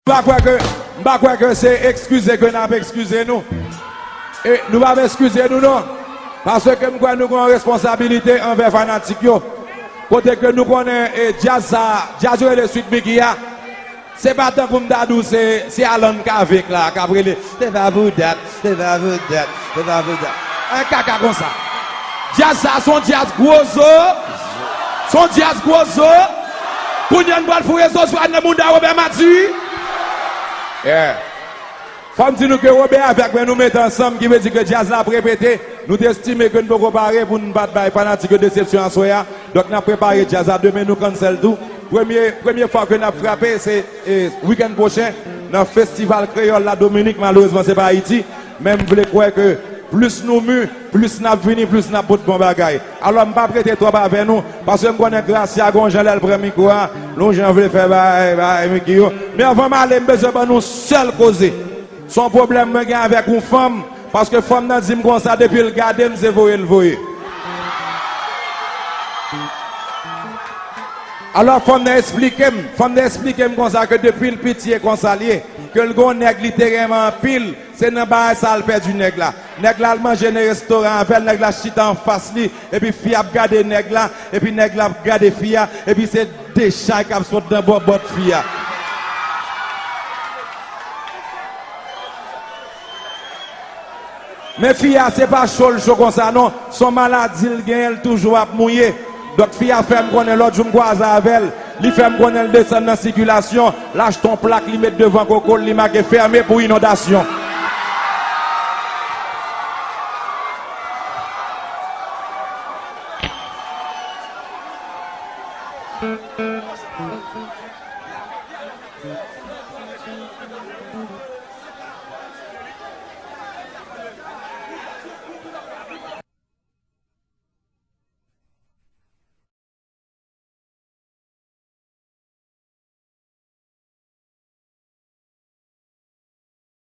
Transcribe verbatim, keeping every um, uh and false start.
M pa kwè ke, m pa kwè ke se eskize ke n ap eskize nou. E nou p ap eskize nou non. Paske m kwè nou gen yon responsabilite anvè fanatik yo. Kote ke nou konnen e djaz sa, djaz yo rele Sweet Micky a. Se pa tankou m ta di w se, se Alan Cavé k la k ap rele. Se pa pou dat, se pa pou dat, se pa pou dat. An kaka konsa. Djaz sa se yon djaz gwo zo. Se yon djaz gwo zo. Kounye a n pral foure zo swa nan mouda Robert Mathurin. Yeah. Fò m di nou ke Robert avèk mwen nou mete ansanm, ki vle di ke djaz la ap repete. Nou te estime ke n poko pare pou n pa t bay fanatik yo desepsyon aswè a. Donk n ap prepare djaz la, demen nou cancel tou. Premye, premye fwa ke n ap frape, se, e, wikenn pwochen nan Festival Kreyòl la Dominik, malerezman se pa Ayiti. Men m vle kwè ke plis nou mi, plis n ap vini, plis n ap pot bon bagay. Alò m p ap rete twòp avè nou, paske m konnen Gracia gon jan lè l pran mikwo a, l on jan vle fè bagay, bagay Micky yo. Men anvan m ale, m bezwen ban nou sèl koze. Se yon pwoblèm mwen gen avèk yon fanm, paske fanm nan di m konsa depi l gade m se voye l voye. Alò fanm nan esplike m, fanm nan esplike m konsa ke depi l piti e konsa l ye, ke l gon nèg li te renmen anpil, se nan bagay sa l pèdi nèg la. Nèg la al manje nan restoran avè l, nèg la chita anfas li, epi fi a ap gade nèg la, epi nèg la ap gade fi a, epi se de chay k ap sot nan bòbòt fi a. Men fi a se pa cho l cho konsa non, se yon maladi l genyen, l toujou ap mouye. Donk fi a fè m konnen lòt jou m kwaze avè l, li fè m konnen l desann nan sikilasyon, l achte yon plak li met devan koko l, li make fèmen pou inondasyon.